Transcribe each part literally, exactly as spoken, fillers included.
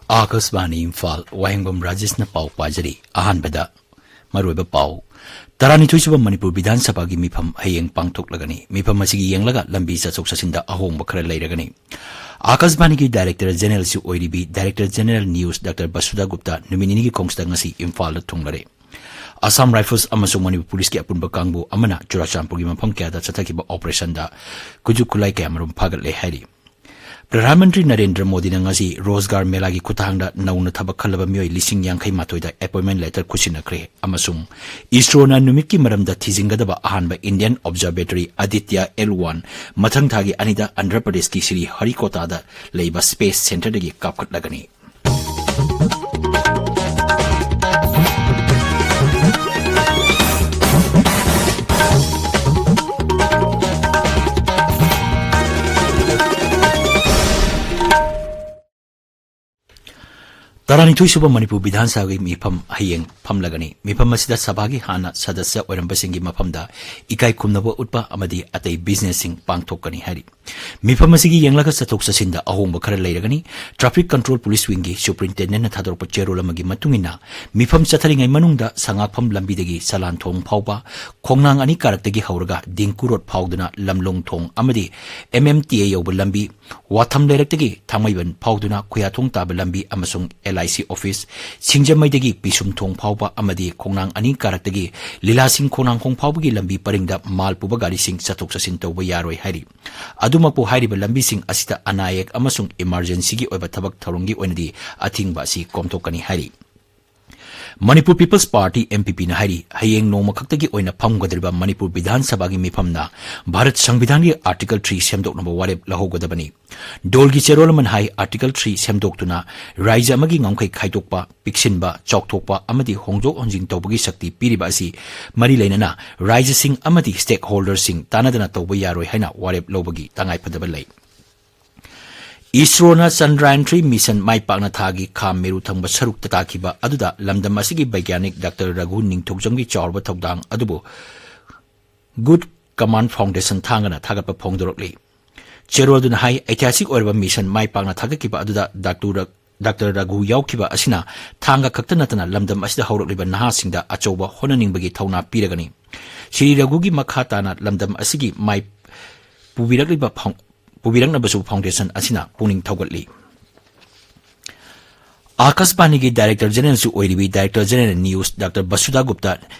ꯑꯥꯀꯥꯁꯕꯥꯅꯤ ꯏꯝꯐꯥꯜ, ꯋꯥꯍꯦꯡꯕꯝ ꯔꯥꯖꯦꯁꯅ ꯄꯥꯎ ꯄꯥꯖꯔꯤ꯫ ꯑꯍꯥꯟꯕꯗ ꯃꯔꯨꯑꯣꯏꯕ ꯄꯥꯎ꯫ ꯇꯔꯥꯅꯤꯊꯣꯏ ꯁꯨꯕ ꯃꯅꯤꯄꯨꯔ ꯕꯤꯙꯥꯟ ꯁꯚꯥꯒꯤ ꯃꯤꯐꯝ ꯍꯌꯦꯡ ꯄꯥꯡꯊꯣꯛꯂꯒꯅꯤ꯫ ꯃꯤꯐꯝ ꯑꯁꯤꯒꯤ ꯌꯦꯡꯂꯒ ꯂꯝꯕꯤ ꯆꯠꯊꯣꯛ ꯆꯠꯁꯤꯟꯗ ꯑꯍꯣꯡꯕ ꯈꯔ ꯂꯩꯔꯒꯅꯤ꯫ ꯑꯥꯀꯥꯁꯕꯥꯅꯤꯒꯤ ꯗꯥꯏꯔꯦꯛꯇꯔ ꯖꯦꯅꯦꯔꯦꯜꯁꯨ ꯑꯣꯏꯔꯤꯕꯤ director general news doctor Vasudha Gupta ꯅꯨꯃꯤꯠ ꯅꯤꯅꯤꯒꯤ ꯈꯣꯡꯆꯠꯇ ꯉꯁꯤ ꯏꯝꯐꯥꯜꯗ ꯊꯨꯡꯂꯔꯦ꯫ ꯑꯁꯥꯝ ꯔꯥꯏꯐꯜꯁ ꯑꯃꯁꯨꯡ ꯃꯅꯤꯄꯨꯔ ꯄꯨꯂꯤꯁꯀꯤ ꯑꯄꯨꯟꯕ ꯀꯥꯡꯕꯨ ꯑꯃꯅ ꯆꯨꯔꯥꯆꯥꯟꯄꯨꯔꯒꯤ ꯃꯐꯝ ꯀꯌꯥꯗ ꯆꯠꯊꯈꯤꯕ ꯑꯣꯄꯔꯦꯁꯟꯗ ꯈꯨꯠꯁꯨ ꯈꯨꯠꯂꯥꯏ ꯀꯌꯥꯃꯔꯨꯝ ꯐꯥꯒꯠꯂꯦ ꯍꯥꯏꯔꯤ꯫ ꯄ꯭ꯔꯙꯥꯟ ꯃꯟꯇ꯭ꯔꯤ ꯅꯔꯦꯟꯗ꯭ꯔ ꯃꯣꯗꯤꯅ ꯉꯁꯤ ꯔꯣꯖꯒꯥꯔ ꯃꯦꯂꯥꯒꯤ ꯈꯨꯠꯊꯥꯡꯗ ꯅꯧꯅ ꯊꯕꯛ ꯈꯜꯂꯕ ꯃꯤꯑꯣꯏ ꯂꯤꯁꯤꯡ ꯌꯥꯡꯈꯩ ꯃꯥꯊꯣꯏꯗ ꯑꯦꯄꯣꯏꯟꯃꯦꯟ ꯂꯦꯇꯔ ꯈꯨꯠꯁꯤꯟꯅꯈ꯭ꯔꯦ ꯑꯃꯁꯨꯡ ꯏꯁꯔꯣꯅ ꯅꯨꯃꯤꯠꯀꯤ ꯃꯔꯝꯗ ꯊꯤꯖꯤꯟꯒꯗꯕ ꯑꯍꯥꯟꯕ Indian observatory Aditya L one ꯃꯊꯪ ꯊꯥꯒꯤ ꯑꯅꯤꯗ ꯑꯟꯙ꯭ꯔ ꯄ꯭ꯔꯗꯦꯁꯀꯤ ꯁ꯭ꯔꯤ ꯍꯔꯤꯀꯣꯇꯥꯗ ꯂꯩꯕ ꯁ꯭ꯄꯦꯁ ꯁꯦꯟꯇꯔꯗꯒꯤ ꯀꯥꯞꯈꯠꯂꯒꯅꯤ꯫ ꯇꯔꯥꯅꯤꯊꯣꯏ ꯁꯨꯕ ꯃꯅꯤꯄꯨꯔ ꯕꯤꯙꯥꯟ ꯁꯚꯥꯒꯤ ꯃꯤꯐꯝ ꯍꯌꯦꯡ ꯐꯝꯂꯒꯅꯤ꯫ ꯃꯤꯐꯝ ꯑꯁꯤꯗ ꯁꯚꯥꯒꯤ ꯍꯥꯟꯅ ꯁꯗꯁ꯭ꯌ ꯑꯣꯏꯔꯝꯕꯁꯤꯡꯒꯤ ꯃꯐꯝꯗ ꯏꯀꯥꯏ ꯈꯨꯝꯅꯕ ꯎꯠꯄ ꯑꯃꯗꯤ ꯑꯇꯩ ꯕꯤꯖꯤꯅꯦꯁꯁꯤꯡ ꯄꯥꯡꯊꯣꯛꯀꯅꯤ ꯍꯥꯏꯔꯤ꯫ ꯃꯤꯐꯝ ꯑꯁꯤꯒꯤ ꯌꯦꯡꯂꯒ ꯆꯠꯊꯣꯛ ꯆꯠꯁꯤꯟꯗ ꯑꯍꯣꯡꯕ ꯈꯔ ꯂꯩꯔꯒꯅꯤ꯫ ꯇ꯭ꯔꯥꯐꯤꯛ ꯀꯟꯇ꯭ꯔꯣꯜ ꯄꯨꯂꯤꯁ ꯋꯤꯡꯒꯤ ꯁꯨꯄꯔꯤꯟꯇꯦꯟꯗꯦꯟꯠꯅ ꯊꯥꯗꯣꯔꯛꯄ ꯆꯦꯔꯣꯜ ꯑꯃꯒꯤ ꯃꯇꯨꯡ ꯏꯟꯅ, ꯃꯤꯐꯝ ꯆꯠꯊꯔꯤꯉꯩ ꯃꯅꯨꯡꯗ ꯁꯉꯥꯛꯐꯝ ꯂꯝꯕꯤꯗꯒꯤ ꯁꯂꯥꯟ ꯊꯣꯡ ꯐꯥꯎꯕ, ꯈꯣꯡꯅꯥꯡ ꯑꯅꯤ ꯀꯥꯔꯛꯇꯒꯤ ꯍꯧꯔꯒ ꯗꯤꯡꯀꯨ ꯔꯣꯗ ꯐꯥꯎꯗꯨꯅ ꯂꯝꯂꯣꯡ ꯊꯣꯡ ꯑꯃꯗꯤ ꯑꯦꯝ ꯑꯦꯝ ꯇꯤ ꯑꯦ ꯌꯧꯕ ꯂꯝꯕꯤ, ꯋꯥꯊꯝ ꯂꯩꯔꯛꯇꯒꯤ ꯊꯥꯡꯃꯩꯕꯟ ꯐꯥꯎꯗꯨꯅ ꯈꯨꯌꯥꯊꯣꯡ ꯇꯥꯕ ꯂꯝꯕꯤ ꯑꯃꯁꯨꯡ ꯑꯦꯜ ꯑꯥꯏ ꯁꯤ ꯑꯣꯐꯤꯁ, ꯁꯤꯡꯖꯃꯩꯗꯒꯤ ꯄꯤꯁꯨꯝꯊꯣꯡ ꯐꯥꯎꯕ ꯑꯃꯗꯤ ꯈꯣꯡꯅꯥꯡ ꯑꯅꯤ ꯀꯥꯔꯛꯇꯒꯤ ꯂꯤꯂꯥꯁꯤꯡ ꯈꯣꯡꯅꯥꯡꯈꯣꯡ ꯐꯥꯎꯕꯒꯤ ꯂꯝꯕꯤ ꯄꯔꯤꯡꯗ ꯃꯥꯜ ꯄꯨꯕ ꯒꯥꯔꯤꯁꯤꯡ ꯆꯠꯊꯣꯛ ꯆꯠꯁꯤꯟ ꯇꯧꯕ ꯌꯥꯔꯣꯏ ꯍꯥꯏꯔꯤ꯫ ꯑꯗꯨꯃꯛꯄꯨ, ꯍꯥꯏꯔꯤꯕ ꯂꯝꯕꯤꯁꯤꯡ ꯑꯁꯤꯗ ꯑꯅꯥ ꯑꯌꯦꯛ ꯑꯃꯁꯨꯡ ꯏꯃꯥꯔꯖꯦꯟꯁꯤꯒꯤ ꯑꯣꯏꯕ ꯊꯕꯛ ꯊꯧꯔꯝꯒꯤ ꯑꯣꯏꯅꯗꯤ ꯑꯊꯤꯡꯕ ꯑꯁꯤ ꯀꯣꯝꯊꯣꯛꯀꯅꯤ ꯍꯥꯏꯔꯤ꯫ Manipur people's party, M P ꯄꯤꯅ ꯍꯥꯏꯔꯤ, ꯍꯌꯦꯡ ꯅꯣꯡꯃ ꯈꯛꯇꯒꯤ ꯑꯣꯏꯅ ꯐꯝꯒꯗꯧꯔꯤꯕ ꯃꯅꯤꯄꯨꯔ ꯕꯤꯙꯥꯟ ꯁꯚꯥꯒꯤ ꯃꯤꯐꯝꯅ ꯚꯥꯔꯠ ꯁꯪꯕꯤꯙꯥꯟꯒꯤ ꯑꯥꯔꯇꯤꯀꯜ ꯊ꯭ꯔꯤ ꯁꯦꯝꯗꯣꯛꯅꯕ ꯋꯥꯔꯦꯞ ꯂꯧꯍꯧꯒꯗꯕꯅꯤ꯫ ꯗꯣꯜꯒꯤ ꯆꯦꯔꯣꯜ ꯑꯃꯅ ꯍꯥꯏ, ꯑꯥꯔꯇꯤꯀꯜ ꯊ꯭ꯔꯤ ꯁꯦꯝꯗꯣꯛꯇꯨꯅ ꯔꯥꯏꯖ꯭ꯌ ꯑꯃꯒꯤ ꯉꯝꯈꯩ ꯈꯥꯏꯗꯣꯛꯄ, ꯄꯤꯛꯁꯤꯟꯕ, ꯆꯥꯎꯊꯣꯛꯄ ꯑꯃꯗꯤ ꯍꯣꯡꯗꯣꯛ ꯍꯣꯡꯖꯤꯟ ꯇꯧꯕꯒꯤ ꯁꯛꯇꯤ ꯄꯤꯔꯤꯕ ꯑꯁꯤ ꯃꯔꯤ ꯂꯩꯅꯅ ꯔꯥꯏꯖ꯭ꯌꯁꯤꯡ ꯑꯃꯗꯤ ꯁ꯭ꯇꯦꯛꯍꯣꯜꯗꯔꯁꯤꯡ ꯇꯥꯟꯅꯗꯅ ꯇꯧꯕ ꯌꯥꯔꯣꯏ ꯍꯥꯏꯅ ꯋꯥꯔꯦꯞ ꯂꯧꯕꯒꯤ ꯇꯉꯥꯏꯐꯗꯕ ꯂꯩ꯫ ꯏꯁꯔꯣꯅ ꯆꯟꯗ꯭ꯔꯌꯥꯟ ꯊ꯭ꯔꯤ ꯃꯤꯁꯟ ꯃꯥꯏ ꯄꯥꯛꯅ ꯊꯥꯒꯤ ꯈꯥ ꯃꯦꯔꯨ ꯊꯪꯕ ꯁꯔꯨꯛꯇ ꯇꯥꯈꯤꯕ ꯑꯗꯨꯗ ꯂꯝꯗꯝ ꯑꯁꯤꯒꯤ ꯕꯩꯒ꯭ꯌꯥꯅꯤꯛ ꯗꯥꯛꯇꯔ ꯔꯘꯨ ꯅꯤꯡꯊꯧꯖꯝꯒꯤ ꯆꯥꯎꯔꯕ ꯊꯧꯗꯥꯡ ꯑꯗꯨꯕꯨ ꯒꯨꯗ ꯀꯃꯥꯟ ꯐꯥꯎꯟꯗꯦꯁꯟ ꯊꯥꯡꯒꯅ ꯊꯥꯒꯠꯄ ꯐꯣꯡꯗꯣꯔꯛꯂꯤ꯫ ꯆꯦꯔꯣꯜꯗꯨꯅ ꯍꯥꯏ, ꯑꯩꯇꯤꯍꯥꯁꯤꯛ ꯑꯣꯏꯔꯕ ꯃꯤꯁꯟ ꯃꯥꯏ ꯄꯥꯛꯅ ꯊꯥꯒꯠꯈꯤꯕ ꯑꯗꯨꯗ ꯗꯥꯛꯇꯔ ꯗꯥꯛꯇꯔ ꯔꯘꯨ ꯌꯥꯎꯈꯤꯕ ꯑꯁꯤꯅ ꯊꯥꯡꯒ ꯈꯛꯇ ꯅꯠꯇꯅ ꯂꯝꯗꯝ ꯑꯁꯤꯗ ꯍꯧꯔꯛꯂꯤꯕ ꯅꯍꯥꯁꯤꯡꯗ ꯑꯆꯧꯕ ꯍꯣꯠꯅꯅꯤꯡꯕꯒꯤ ꯊꯧꯅꯥ ꯄꯤꯔꯒꯅꯤ꯫ ꯁ꯭ꯔꯤ ꯔꯘꯨꯒꯤ ꯃꯈꯥ ꯇꯥꯅ ꯂꯝꯗꯝ ꯑꯁꯤꯒꯤ ꯃꯥꯏ ꯄꯨꯕꯤꯔꯛꯂꯤꯕ ꯐꯥꯎ-, ꯄꯨꯕꯤꯔꯛꯅꯕꯁꯨ foundation ꯑꯁꯤꯅ ꯄꯨꯛꯅꯤꯡ ꯊꯧꯒꯠꯂꯤ꯫ ꯑꯥꯀꯥꯁꯕꯥꯅꯤꯒꯤ Director Generalꯁꯨ ꯑꯣꯏꯔꯤꯕꯤ Director General News doctor Vasudha Gupta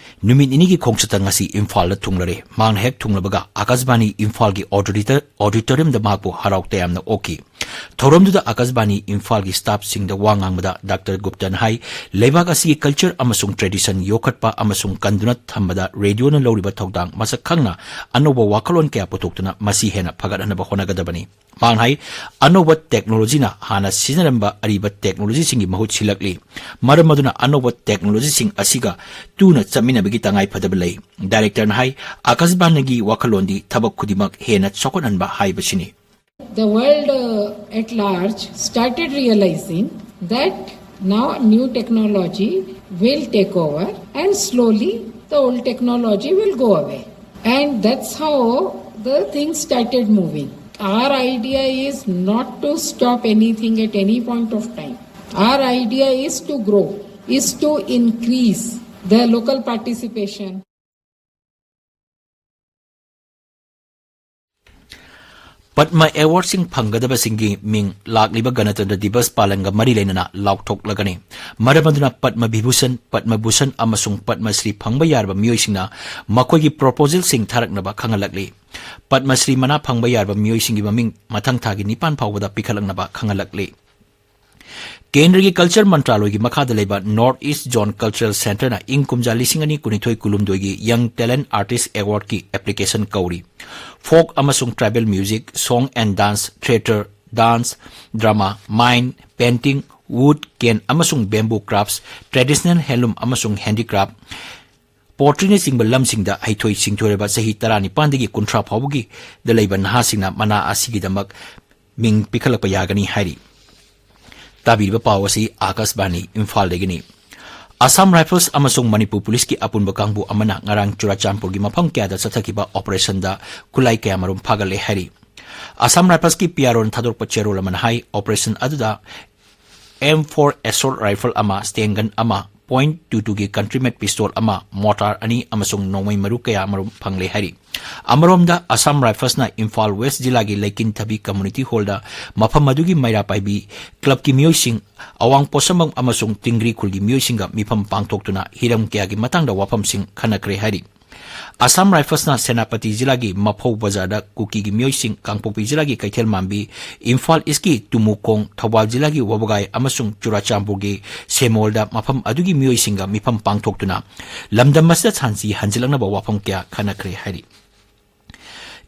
ꯅꯨꯃꯤꯠ ꯅꯤꯅꯤꯒꯤ ꯈꯣꯡꯆꯠꯇ ꯉꯁꯤ ꯏꯝꯐꯥꯜꯗ ꯊꯨꯡꯂꯔꯦ꯫ ꯃꯍꯥꯛꯅ ꯍꯦꯛ ꯊꯨꯡꯂꯕꯒ ꯑꯥꯀꯥꯁꯕꯥꯅꯤ ꯏꯝꯐꯥꯜꯒꯤ auditor-, auditoriumꯗ ꯃꯍꯥꯛꯄꯨ ꯍꯔꯥꯎ ꯇꯌꯥꯝꯅ ꯑꯣꯛꯈꯤ꯫ ꯊꯧꯔꯝꯗꯨꯗ ꯑꯥꯀꯥꯁꯕꯥꯅꯤ ꯏꯝꯐꯥꯜꯒꯤ staffꯁꯤꯡꯗ ꯋꯥ ꯉꯥꯡꯕꯗ ꯗꯥꯛꯇꯔ ꯒꯨꯞꯇꯥꯅ ꯍꯥꯏ, ꯂꯩꯕꯥꯛ ꯑꯁꯤꯒꯤ culture ꯑꯃꯁꯨꯡ tradition ꯌꯣꯛꯈꯠꯄ ꯑꯃꯁꯨꯡ ꯀꯟꯗꯨꯅ ꯊꯝꯕꯗ radioꯅ ꯂꯧꯔꯤꯕ ꯊꯧꯗꯥꯡ ꯃꯁꯛ ꯈꯪꯅ ꯑꯅꯧꯕ ꯋꯥꯈꯜꯂꯣꯟ ꯀꯌꯥ ꯄꯨꯊꯣꯛꯇꯨꯅ ꯃꯁꯤ ꯍꯦꯟꯅ ꯐꯒꯠꯍꯟꯅꯕ ꯍꯣꯠꯅꯒꯗꯕꯅꯤ꯫ ꯃꯍꯥꯛꯅ ꯍꯥꯏ, ꯑꯅꯧꯕ technologyꯅ ꯍꯥꯟꯅ ꯁꯤꯖꯤꯟꯅꯔꯝꯕ ꯑꯔꯤꯕ technologyꯁꯤꯡꯒꯤ ꯃꯍꯨꯠ ꯁꯤꯜꯂꯛꯂꯤ꯫ ꯃꯔꯝ ꯑꯗꯨꯅ ꯑꯅꯧꯕ technologyꯁꯤꯡ ꯑꯁꯤꯒ ꯇꯨꯅ ꯆꯠꯃꯤꯟꯅꯕꯒꯤ ꯇꯉꯥꯏꯐꯗꯕ ꯂꯩ꯫ Directorꯅ ꯍꯥꯏ, ꯑꯥꯀꯥꯁꯕꯥꯅꯤꯒꯤ ꯋꯥꯈꯜꯂꯣꯟꯗꯤ ꯊꯕꯛ ꯈꯨꯗꯤꯡꯃꯛ ꯍꯦꯟꯅ ꯆꯥꯎꯈꯠꯍꯟꯕ ꯍꯥꯏꯕꯁꯤꯅꯤ꯫ The world uh, at large started realizing that now new technology will take over and slowly the old technology will go away. And that's how the thing started moving. Our idea is not to stop anything at any point of time. Our idea is to grow, is to increase the local participation. Padma ꯑꯦꯋꯥꯔꯗꯁꯤꯡ ꯐꯪꯒꯗꯕꯁꯤꯡꯒꯤ ꯃꯤꯡ ꯂꯥꯛꯂꯤꯕ ꯒꯅꯇꯟꯇ꯭ꯔ ꯗꯤꯕꯁ ꯄꯥꯂꯟꯒ ꯃꯔꯤ ꯂꯩꯅꯅ ꯂꯥꯎꯊꯣꯛꯂꯒꯅꯤ꯫ ꯃꯔꯝ ꯑꯗꯨꯅ ꯄꯗꯃ ꯚꯤꯚꯨꯁꯟ, ꯄꯗꯃ ꯚꯨꯁꯟ ꯑꯃꯁꯨꯡ ꯄꯗꯃ ꯁ꯭ꯔꯤ ꯐꯪꯕ ꯌꯥꯔꯕ ꯃꯤꯑꯣꯏꯁꯤꯡꯅ ꯃꯈꯣꯏꯒꯤ proposalꯁꯤꯡ ꯊꯥꯔꯛꯅꯕ ꯈꯪꯍꯜꯂꯛꯂꯤ꯫ ꯄꯗꯃ ꯁ꯭ꯔꯤ ꯃꯅꯥ ꯐꯪꯕ ꯌꯥꯔꯕ ꯃꯤꯑꯣꯏꯁꯤꯡꯒꯤ ꯃꯃꯤꯡ ꯃꯊꯪ ꯊꯥꯒꯤ ꯅꯤꯄꯥꯟ ꯐꯥꯎꯕꯗ ꯄꯤꯈꯠꯂꯛꯅꯕ ꯈꯪꯍꯜꯂꯛꯂꯤ꯫ ꯀꯦꯟꯗ꯭ꯔꯒꯤ Culture ꯃꯟꯇ꯭ꯔꯥꯂꯣꯏꯒꯤ ꯃꯈꯥꯗ ꯂꯩꯕ North East Zone Cultural Centreꯅ ꯏꯪ ꯀꯨꯝꯖꯥ ꯂꯤꯁꯤꯡ ꯑꯅꯤ ꯀꯨꯟꯅꯤꯊꯣꯏ ꯀꯨꯟꯍꯨꯝꯗꯣꯏꯒꯤ Young Talent Artist Awardꯀꯤ application ꯀꯧꯔꯤ꯫ Folk ꯑꯃꯁꯨꯡ tribal music, song and dance, theatre, dance, drama, mime, painting, wood, cane ꯑꯃꯁꯨꯡ bamboo crafts, traditional handloom ꯑꯃꯁꯨꯡ handicraft, potteryꯅꯆꯤꯡꯕ ꯂꯝꯁꯤꯡꯗ ꯍꯩꯊꯣꯏ ꯁꯤꯡꯊꯣꯏꯔꯕ ꯆꯍꯤ ꯇꯔꯥꯅꯤꯄꯥꯟꯗꯒꯤ ꯀꯨꯟꯊ꯭ꯔꯥ ꯐꯥꯎꯕꯒꯤꯗ ꯂꯩꯕ ꯅꯍꯥꯁꯤꯡꯅ ꯃꯅꯥ ꯑꯁꯤꯒꯤꯗꯃꯛ ꯃꯤꯡ ꯄꯤꯈꯠꯂꯛꯄ ꯌꯥꯒꯅꯤ ꯍꯥꯏꯔꯤ꯫ ꯇꯥꯕꯤꯔꯤꯕ ꯄꯥꯎ ꯑꯁꯤ ꯑꯥꯀꯥꯁꯕꯥꯅꯤ ꯏꯝꯐꯥꯜꯗꯒꯤꯅꯤ꯫ ꯑꯁꯥꯝ ꯔꯥꯏꯐꯜꯁ ꯑꯃꯁꯨꯡ ꯃꯅꯤꯄꯨꯔ ꯄꯨꯂꯤꯁꯀꯤ ꯑꯄꯨꯟꯕ ꯀꯥꯡꯕꯨ ꯑꯃꯅ ꯉꯔꯥꯡ ꯆꯨꯔꯥꯆꯥꯟꯄꯨꯔꯒꯤ ꯃꯐꯝ ꯀꯌꯥꯗ ꯆꯠꯊꯈꯤꯕ operationꯗ ꯈꯨꯠꯂꯥꯏ ꯀꯌꯥꯃꯔꯨꯝ ꯐꯥꯒꯠꯂꯦ ꯍꯥꯏꯔꯤ꯫ ꯑꯁꯥꯝ ꯔꯥꯏꯐꯜꯁꯀꯤ PROꯅ ꯊꯥꯗꯣꯔꯛꯄ ꯆꯦꯔꯣꯜ ꯑꯃꯅ ꯍꯥꯏ, operation ꯑꯗꯨꯗ M four assault rifle ꯑꯃ, ꯁ꯭ꯇꯦꯟꯒꯟ ꯑꯃ, point two two ꯒꯤ ꯀꯟꯇ꯭ꯔꯤ ꯃꯦꯗ ꯄꯤꯁꯇꯣꯜ ꯑꯃ, ꯃꯣꯔꯇꯥꯔ ꯑꯅꯤ ꯑꯃꯁꯨꯡ ꯅꯣꯡꯃꯩ ꯃꯔꯨ ꯀꯌꯥ ꯑꯃꯔꯣꯝ ꯐꯪꯂꯦ ꯍꯥꯏꯔꯤ꯫ ꯑꯃꯔꯣꯝꯗ, ꯑꯁꯥꯝ ꯔꯥꯏꯐꯜꯁꯅ ꯏꯝꯐꯥꯜ ꯋꯦꯁ ꯖꯤꯂꯥꯒꯤ ꯂꯩꯀꯤꯟꯊꯕꯤ ꯀꯝꯃ꯭ꯌꯨꯅꯤꯇꯤ ꯍꯣꯜꯗ ꯃꯐꯝ ꯑꯗꯨꯒꯤ ꯃꯩꯔꯥ ꯄꯥꯏꯕꯤ ꯀ꯭ꯂꯕꯀꯤ ꯃꯤꯑꯣꯏꯁꯤꯡ, ꯑꯋꯥꯡ ꯄꯣꯠꯁꯪꯕꯝ ꯑꯃꯁꯨꯡ ꯇꯤꯡꯒ꯭ꯔꯤ ꯈꯨꯜꯒꯤ ꯃꯤꯑꯣꯏꯁꯤꯡꯒ ꯃꯤꯐꯝ ꯄꯥꯡꯊꯣꯛꯇꯨꯅ ꯍꯤꯔꯝ ꯀꯌꯥꯒꯤ ꯃꯇꯥꯡꯗ ꯋꯥꯐꯝꯁꯤꯡ ꯈꯟꯅꯈ꯭ꯔꯦ ꯍꯥꯏꯔꯤ꯫ ꯑꯁꯥꯝ ꯔꯥꯏꯐꯜꯁꯅ ꯁꯦꯅꯥꯄꯇꯤ ꯖꯤꯂꯥꯒꯤ ꯃꯐꯧ ꯕꯖꯥꯔꯗ ꯀꯨꯀꯤꯒꯤ ꯃꯤꯑꯣꯏꯁꯤꯡ, ꯀꯥꯡꯄꯣꯛꯄꯤ ꯖꯤꯂꯥꯒꯤ ꯀꯩꯊꯦꯜ ꯃꯥꯟꯕꯤ, ꯏꯝꯐꯥꯜ ꯏꯁꯀꯤ ꯇꯨꯃꯨꯈꯣꯡ, ꯊꯧꯕꯥꯜ ꯖꯤꯂꯥꯒꯤ ꯋꯥꯕꯒꯥꯏ ꯑꯃꯁꯨꯡ ꯆꯨꯔꯥꯆꯥꯟꯄꯨꯔꯒꯤ ꯁꯦꯃꯣꯜꯗ ꯃꯐꯝ ꯑꯗꯨꯒꯤ ꯃꯤꯑꯣꯏꯁꯤꯡꯒ ꯃꯤꯐꯝ ꯄꯥꯡꯊꯣꯛꯇꯨꯅ ꯂꯝꯗꯝ ꯑꯁꯤꯗ ꯁꯥꯟꯇꯤ ꯍꯟꯖꯤꯜꯂꯛꯅꯕ ꯋꯥꯐꯝ ꯀꯌꯥ ꯈꯟꯅꯈ꯭ꯔꯦ ꯍꯥꯏꯔꯤ꯫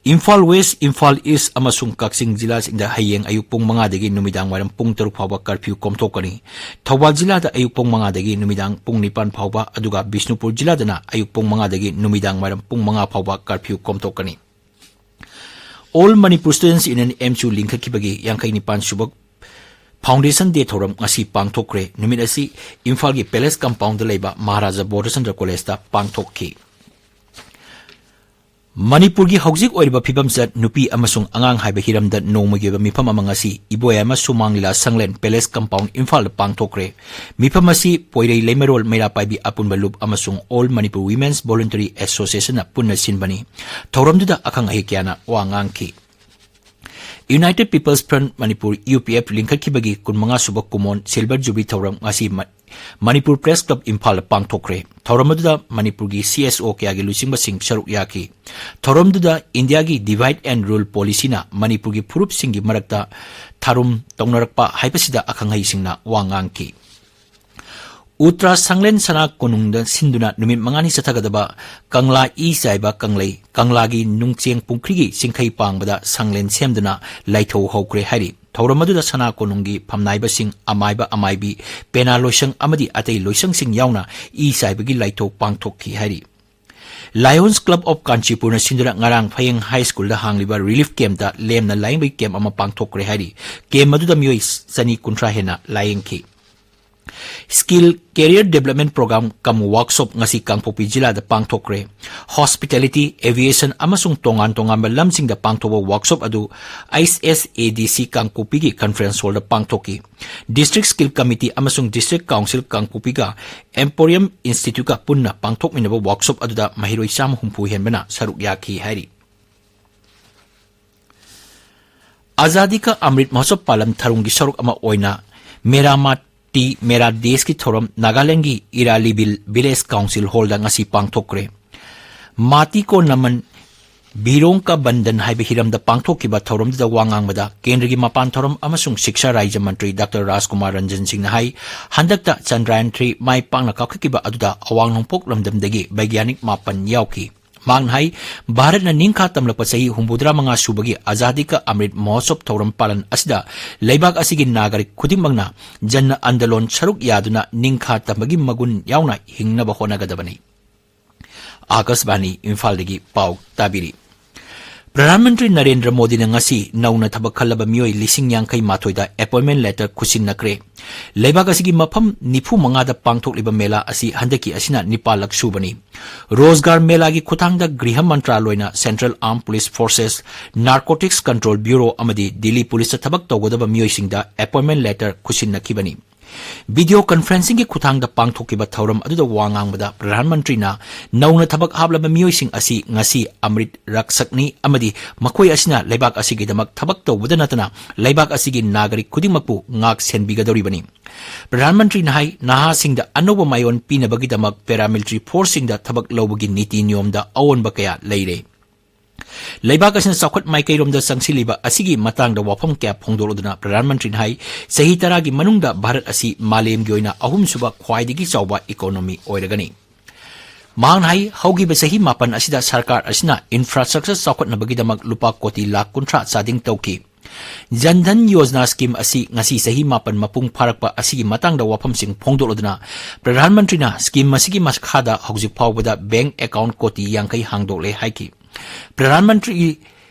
ꯏꯝꯐꯥꯜ ꯋꯦꯁ, ꯏꯝꯐꯥꯜ ꯏꯁ ꯑꯃꯁꯨꯡ ꯀꯛꯆꯤꯡ ꯖꯤꯂꯥꯁꯤꯡꯗ ꯍꯌꯦꯡ ꯑꯌꯨꯛ ꯄꯨꯡ ꯃꯉꯥꯗꯒꯤ ꯅꯨꯃꯤꯗꯥꯡ ꯋꯥꯏꯔꯝ ꯄꯨꯡ ꯇꯔꯨꯛ ꯐꯥꯎꯕ ꯀꯔꯐ꯭ꯌꯨ ꯀꯣꯝꯊꯣꯛꯀꯅꯤ꯫ ꯊꯧꯕꯥꯜ ꯖꯤꯂꯥꯗ ꯑꯌꯨꯛ ꯄꯨꯡ ꯃꯉꯥꯗꯒꯤ ꯅꯨꯃꯤꯗꯥꯡ ꯄꯨꯡ ꯅꯤꯄꯥꯟ ꯐꯥꯎꯕ, ꯑꯗꯨꯒ ꯕꯤꯁꯅꯨꯄꯨꯔ ꯖꯤꯂꯥꯗꯅ ꯑꯌꯨꯛ ꯄꯨꯡ ꯃꯉꯥꯗꯒꯤ ꯅꯨꯃꯤꯗꯥꯡ ꯋꯥꯏꯔꯝ ꯄꯨꯡ ꯃꯉꯥ ꯐꯥꯎꯕ ꯀꯔꯐ꯭ꯌꯨ ꯀꯣꯝꯊꯣꯛꯀꯅꯤ꯫ All Manipur Students Union, ꯑꯦꯝꯁꯨ ꯂꯤꯡꯈꯠꯈꯤꯕꯒꯤ ꯌꯥꯡꯈꯩ ꯅꯤꯄꯥꯟ ꯁꯨꯕ Foundation Day ꯊꯧꯔꯝ ꯉꯁꯤ ꯄꯥꯡꯊꯣꯛꯈ꯭ꯔꯦ꯫ ꯅꯨꯃꯤꯠ ꯑꯁꯤ ꯏꯝꯐꯥꯜꯒꯤ ꯄꯦꯂꯦꯁ ꯀꯝꯄꯥꯎꯟꯗ ꯂꯩꯕ ꯃꯍꯥꯔꯥꯖꯥ ꯕꯣꯙꯆꯟꯗ꯭ꯔ ꯀꯣꯂꯦꯖꯇ ꯄꯥꯡꯊꯣꯛꯈꯤ꯫ ꯃꯅꯤꯄꯨꯔꯒꯤ ꯍꯧꯖꯤꯛ ꯑꯣꯏꯔꯤꯕ ꯐꯤꯕꯝꯁꯤꯗ ꯅꯨꯄꯤ ꯑꯃꯁꯨꯡ ꯑꯉꯥꯡ ꯍꯥꯏꯕ ꯍꯤꯔꯝꯗ ꯅꯣꯡꯃꯒꯤ ꯑꯣꯏꯕ ꯃꯤꯐꯝ ꯑꯃ ꯉꯁꯤ ꯏꯕꯣꯌꯥꯏꯃ ꯁꯨꯃꯥꯡ ꯂꯤꯂꯥ ꯁꯪꯂꯦꯟ ꯄꯦꯂꯦꯁ ꯀꯝꯄꯥꯎꯟ ꯏꯝꯐꯥꯜꯗ ꯄꯥꯡꯊꯣꯛꯈ꯭ꯔꯦ꯫ ꯃꯤꯐꯝ ꯑꯁꯤ ꯄꯣꯏꯔꯩ ꯂꯩꯃꯔꯣꯜ ꯃꯩꯔꯥ ꯄꯥꯏꯕꯤ ꯑꯄꯨꯟꯕ ꯂꯨꯞ ꯑꯃꯁꯨꯡ All Manipur Women's Voluntary Associationꯅ ꯄꯨꯟꯅ ꯁꯤꯟꯕꯅꯤ꯫ ꯊꯧꯔꯝꯗꯨꯗ ꯑꯈꯪ ꯑꯍꯩ ꯀꯌꯥꯅ ꯋꯥ ꯉꯥꯡꯈꯤ꯫ United People's Front Manipur, U P F, ꯂꯤꯡꯈꯠꯈꯤꯕꯒꯤ ꯀꯨꯟꯃꯉꯥ ꯁꯨꯕ ꯀꯨꯃꯣꯟ ꯁꯤꯜꯚꯔ ꯖꯨꯕꯤꯂꯤ ꯊꯧꯔꯝ ꯉꯁꯤ ꯃ-, ꯃꯅꯤꯄꯨꯔ ꯄ꯭ꯔꯦꯁ ꯀ꯭ꯂꯕ ꯏꯝꯐꯥꯜꯗ ꯄꯥꯡꯊꯣꯛꯈ꯭ꯔꯦ꯫ ꯊꯧꯔꯝ ꯑꯗꯨꯗ ꯃꯅꯤꯄꯨꯔꯒꯤ ꯁꯤ ꯑꯦꯁ ꯑꯣ ꯀꯌꯥꯒꯤ ꯂꯨꯆꯤꯡꯕꯁꯤꯡ ꯁꯔꯨꯛ ꯌꯥꯈꯤ꯫ ꯊꯧꯔꯝꯗꯨꯗ ꯏꯟꯗꯤꯌꯥꯒꯤ divide and rule policyꯅ ꯃꯅꯤꯄꯨꯔꯒꯤ ꯐꯨꯔꯨꯞꯁꯤꯡꯒꯤ ꯃꯔꯛꯇ ꯊꯥꯔꯨꯝ ꯇꯧꯅꯔꯛꯄ ꯍꯥꯏꯕꯁꯤꯗ ꯑꯈꯪ ꯑꯍꯩꯁꯤꯡꯅ ꯋꯥ ꯉꯥꯡꯈꯤ꯫ ꯎꯇ꯭ꯔꯥ ꯁꯪꯂꯦꯟ ꯁꯅꯥ ꯀꯣꯅꯨꯡꯗ ꯁꯤꯟꯗꯨꯅ ꯅꯨꯃꯤꯠ ꯃꯉꯥꯅꯤ ꯆꯠꯊꯒꯗꯕ ꯀꯪꯂꯥ ꯏ ꯆꯥꯏꯕ ꯀꯪꯂꯩ, ꯀꯪꯂꯥꯒꯤ ꯅꯨꯡꯆꯦꯡ ꯄꯨꯡꯈ꯭ꯔꯤꯒꯤ ꯆꯤꯡꯈꯩ ꯄꯥꯡꯕꯗ ꯁꯪꯂꯦꯟ ꯁꯦꯝꯗꯨꯅ ꯂꯥꯏꯊꯧ ꯍꯧꯈ꯭ꯔꯦ ꯍꯥꯏꯔꯤ꯫ ꯊꯧꯔꯝ ꯑꯗꯨꯗ ꯁꯅꯥ ꯀꯣꯅꯨꯡꯒꯤ ꯐꯝꯅꯥꯏꯕꯁꯤꯡ, ꯑꯃꯥꯏꯕ ꯑꯃꯥꯏꯕꯤ, ꯄꯦꯅꯥ ꯂꯣꯏꯁꯪ ꯑꯃꯗꯤ ꯑꯇꯩ ꯂꯣꯏꯁꯪꯁꯤꯡ ꯌꯥꯎꯅ ꯏ ꯆꯥꯏꯕꯒꯤ ꯂꯥꯏꯊꯧ ꯄꯥꯡꯊꯣꯛꯈꯤ ꯍꯥꯏꯔꯤ꯫ Lions Club of Kanchipurꯅ ꯁꯤꯟꯗꯨꯅ ꯉꯔꯥꯡ ꯐꯌꯦꯡ ꯍꯥꯏ ꯁ꯭ꯀꯨꯜꯗ ꯍꯥꯡꯂꯤꯕ relief campꯇ ꯂꯦꯝꯅ ꯂꯥꯌꯦꯡꯕꯒꯤ camp ꯑꯃ ꯄꯥꯡꯊꯣꯛꯈ꯭ꯔꯦ ꯍꯥꯏꯔꯤ꯫ Camp ꯑꯗꯨꯗ ꯃꯤꯑꯣꯏ ꯆꯅꯤ ꯀꯨꯟꯊ꯭ꯔꯥ ꯍꯦꯟꯅ ꯂꯥꯌꯦꯡꯈꯤ꯫ Skill Career Development Program cum Workshop ꯉꯁꯤ ꯀꯥꯡꯄꯣꯛꯄꯤ ꯖꯤꯂꯥꯗ ꯄꯥꯡꯊꯣꯛꯈ꯭ꯔꯦ꯫ Hospitality, Aviation ꯑꯃꯁꯨꯡ ꯇꯣꯉꯥꯟ ꯇꯣꯉꯥꯟꯕ ꯂꯝꯁꯤꯡꯗ ꯄꯥꯡꯊꯣꯛꯄ workshop ꯑꯗꯨ ISSADC ꯀꯥꯡꯄꯣꯛꯄꯤꯒꯤ conference hallꯗ ꯄꯥꯡꯊꯣꯛꯈꯤ꯫ District Skill Committee ꯑꯃꯁꯨꯡ District Council ꯀꯥꯡꯄꯣꯛꯄꯤꯒ Emporium Instituteꯀ ꯄꯨꯟꯅ ꯄꯥꯡꯊꯣꯛꯃꯤꯟꯅꯕ workshop ꯑꯗꯨꯗ ꯃꯍꯩꯔꯣꯏ ꯆꯥꯝꯃ ꯍꯨꯝꯐꯨ ꯍꯦꯟꯕꯅ ꯁꯔꯨꯛ ꯌꯥꯈꯤ ꯍꯥꯏꯔꯤ꯫ ꯑꯖꯥꯗꯤ ꯀꯥ ꯑꯃ꯭ꯔꯤꯠ ꯃꯍꯣꯠꯁꯕ ꯄꯥꯂꯟ ꯊꯧꯔꯝꯒꯤ ꯁꯔꯨꯛ ꯑꯃ ꯑꯣꯏꯅ ꯃꯦꯔꯥ ꯃꯥꯇꯤ ꯃꯦꯔꯥ ꯗꯦꯁꯀꯤ ꯊꯧꯔꯝ ꯅꯥꯒꯥꯂꯦꯟꯗꯒꯤ ꯏꯔꯥꯂꯤꯕꯤꯜ Village Council hallꯗ ꯉꯁꯤ ꯄꯥꯡꯊꯣꯛꯈ꯭ꯔꯦ꯫ ꯃꯥꯇꯤ ꯀꯣ ꯅꯃꯟ ꯕꯤꯔꯣꯡ ꯀ ꯕꯟꯗꯟ ꯍꯥꯏꯕ ꯍꯤꯔꯝꯗ ꯄꯥꯡꯊꯣꯛꯈꯤꯕ ꯊꯧꯔꯝꯗꯨꯗ ꯋꯥ ꯉꯥꯡꯕꯗ ꯀꯦꯟꯗ꯭ꯔꯒꯤ ꯃꯄꯥꯟ ꯊꯧꯔꯝ ꯑꯃꯁꯨꯡ ꯁꯤꯛꯁꯥ ꯔꯥꯖ꯭ꯌ ꯃꯟꯇ꯭ꯔꯤ ꯗꯥꯛꯇꯔ ꯔꯥꯖꯀꯨꯃꯥꯔ ꯔꯟꯖꯟ ꯁꯤꯡꯅ ꯍꯥꯏ, ꯍꯟꯗꯛꯇ ꯆꯟꯗ꯭ꯔꯌꯥꯟ three ꯃꯥꯏ ꯄꯥꯛꯅ ꯀꯥꯞꯈꯠꯈꯤꯕ ꯑꯗꯨꯗ ꯑꯋꯥꯡ ꯅꯣꯡꯄꯣꯛ ꯂꯝꯗꯝꯗꯒꯤ ꯕꯩꯒ꯭ꯌꯥꯅꯤꯛ ꯃꯥꯄꯟ ꯌꯥꯎꯈꯤ꯫ ꯃꯍꯥꯛꯅ ꯍꯥꯏ, ꯚꯥꯔꯠꯅ ꯅꯤꯡꯈꯥ ꯇꯝꯂꯛꯄ ꯆꯍꯤ ꯍꯨꯝꯐꯨꯇꯔꯥ ꯃꯉꯥ ꯁꯨꯕꯒꯤ ꯑꯖꯥꯗꯤ ꯀꯥ ꯑꯃ꯭ꯔꯤꯠ ꯃꯍꯣꯠꯁꯕ ꯊꯧꯔꯝ ꯄꯥꯂꯟ ꯑꯁꯤꯗ ꯂꯩꯕꯥꯛ ꯑꯁꯤꯒꯤ ꯅꯥꯒꯔꯤꯛ ꯈꯨꯗꯤꯡꯃꯛꯅ ꯖꯟ ꯑꯟꯗꯣꯂꯟ ꯁꯔꯨꯛ ꯌꯥꯗꯨꯅ ꯅꯤꯡꯈꯥ ꯇꯝꯕꯒꯤ ꯃꯒꯨꯟ ꯌꯥꯎꯅ ꯍꯤꯡꯅꯕ ꯍꯣꯠꯅꯒꯗꯕꯅꯤ꯫ ꯑꯥꯀꯥꯁꯕꯥꯅꯤ ꯏꯝꯐꯥꯜꯗꯒꯤ ꯄꯥꯎ ꯇꯥꯕꯤꯔꯤ꯫ ꯄ꯭ꯔꯙꯥꯟ ꯃꯟꯇ꯭ꯔꯤ ꯅꯔꯦꯟꯗ꯭ꯔ ꯃꯣꯗꯤꯅ ꯉꯁꯤ ꯅꯧꯅ ꯊꯕꯛ ꯈꯜꯂꯕ ꯃꯤꯑꯣꯏ ꯂꯤꯁꯤꯡ ꯌꯥꯡꯈꯩ ꯃꯥꯊꯣꯏꯗ appointment letter ꯈꯨꯠꯁꯤꯟꯅꯈ꯭ꯔꯦ꯫ ꯂꯩꯕꯥꯛ ꯑꯁꯤꯒꯤ ꯃꯐꯝ ꯅꯤꯐꯨ ꯃꯉꯥꯗ ꯄꯥꯡꯊꯣꯛꯂꯤꯕ ꯃꯦꯂꯥ ꯑꯁꯤ ꯍꯟꯗꯛꯀꯤ ꯑꯁꯤꯅ ꯅꯤꯄꯥꯜꯂꯛ ꯁꯨꯕꯅꯤ꯫ ꯔꯣꯖꯒꯥꯔ ꯃꯦꯂꯥꯒꯤ ꯈꯨꯠꯊꯥꯡꯗ ꯒ꯭ꯔꯤꯍ ꯃꯟꯇ꯭ꯔꯥꯂꯣꯏꯅ Central Armed Police Forces, Narcotics Control Bureau ꯑꯃꯗꯤ ꯗꯤꯜꯂꯤ ꯄꯨꯂꯤꯁꯇ ꯊꯕꯛ ꯇꯧꯒꯗꯕ ꯃꯤꯑꯣꯏꯁꯤꯡꯗ appointment letter ꯈꯨꯠꯁꯤꯟꯅꯈꯤꯕꯅꯤ꯫ Video conferencingꯒꯤ ꯈꯨꯠꯊꯥꯡꯗ ꯄꯥꯡꯊꯣꯛꯈꯤꯕ ꯊꯧꯔꯝ ꯑꯗꯨꯗ ꯋꯥ ꯉꯥꯡꯕꯗ ꯄ꯭ꯔꯙꯥꯟ ꯃꯟꯇ꯭ꯔꯤꯅ ꯅꯧꯅ ꯊꯕꯛ ꯍꯥꯞꯂꯕ ꯃꯤꯑꯣꯏꯁꯤꯡ ꯑꯁꯤ ꯉꯁꯤ ꯑꯃ꯭ꯔꯤꯠ ꯔꯛꯁꯛꯅꯤ ꯑꯃꯗꯤ ꯃꯈꯣꯏ ꯑꯁꯤꯅ ꯂꯩꯕꯥꯛ ꯑꯁꯤꯒꯤꯗꯃꯛ ꯊꯕꯛ ꯇꯧꯕꯗ ꯅꯠꯇꯅ ꯂꯩꯕꯥꯛ ꯑꯁꯤꯒꯤ ꯅꯥꯒꯔꯤꯛ ꯈꯨꯗꯤꯡꯃꯛꯄꯨ ꯉꯥꯛ ꯁꯦꯟꯕꯤꯒꯗꯧꯔꯤꯕꯅꯤ꯫ ꯄ꯭ꯔꯙꯥꯟ ꯃꯟꯇ꯭ꯔꯤꯅ ꯍꯥꯏ, ꯅꯍꯥꯁꯤꯡꯗ ꯑꯅꯧꯕ ꯃꯥꯏꯑꯣꯟ ꯄꯤꯅꯕꯒꯤꯗꯃꯛ paramilitary forceꯁꯤꯡꯗ ꯊꯕꯛ ꯂꯧꯕꯒꯤ ꯅꯤꯇꯤ ꯅꯤꯌꯣꯝꯗ ꯑꯑꯣꯟꯕ ꯀꯌꯥ ꯂꯩꯔꯦ꯫ ꯂꯩꯕꯥꯛ ꯑꯁꯤꯅ ꯆꯥꯎꯈꯠ ꯃꯥꯏꯀꯩꯔꯣꯝꯗ ꯆꯪꯁꯤꯜꯂꯤꯕ ꯑꯁꯤꯒꯤ ꯃꯇꯥꯡꯗ ꯋꯥꯐꯝ ꯀꯌꯥ ꯐꯣꯡꯗꯣꯛꯂꯗꯨꯅ ꯄ꯭ꯔꯙꯥꯟ ꯃꯟꯇ꯭ꯔꯤꯅ ꯍꯥꯏ, ꯆꯍꯤ ꯇꯔꯥꯒꯤ ꯃꯅꯨꯡꯗ ꯚꯥꯔꯠ ꯑꯁꯤ ꯃꯥꯂꯦꯝꯒꯤ ꯑꯣꯏꯅ ꯑꯍꯨꯝꯁꯨꯕ ꯈ꯭ꯋꯥꯏꯗꯒꯤ ꯆꯥꯎꯕ economy ꯑꯣꯏꯔꯒꯅꯤ꯫ ꯃꯍꯥꯛꯅ ꯍꯥꯏ, ꯍꯧꯈꯤꯕ ꯆꯍꯤ ꯃꯥꯄꯟ ꯑꯁꯤꯗ ꯁꯔꯀꯥꯔ ꯑꯁꯤꯅ infrastructure ꯆꯥꯎꯈꯠꯅꯕꯒꯤꯗꯃꯛ ꯂꯨꯄꯥ ꯀꯣꯇꯤ ꯂꯥꯈ ꯀꯨꯟꯊ꯭ꯔꯥ ꯆꯥꯗꯤꯡ ꯇꯧꯈꯤ꯫ ꯖꯟ ꯙꯟ ꯌꯣꯖꯅꯥ scheme ꯑꯁꯤ ꯉꯁꯤ ꯆꯍꯤ ꯃꯥꯄꯟ ꯃꯄꯨꯡ ꯐꯥꯔꯛꯄ ꯑꯁꯤꯒꯤ ꯃꯇꯥꯡꯗ ꯋꯥꯐꯝꯁꯤꯡ ꯐꯣꯡꯗꯣꯛꯂꯗꯨꯅ ꯄ꯭ꯔꯙꯥꯟ ꯃꯟꯇ꯭ꯔꯤꯅ scheme ꯑꯁꯤꯒꯤ ꯃꯈꯥꯗ ꯍꯧꯖꯤꯛ ꯐꯥꯎꯕꯗ bank account ꯀꯣꯇꯤ ꯌꯥꯡꯈꯩ ꯍꯥꯡꯗꯣꯛꯂꯦ ꯍꯥꯏꯈꯤ꯫ Pradhan Mantri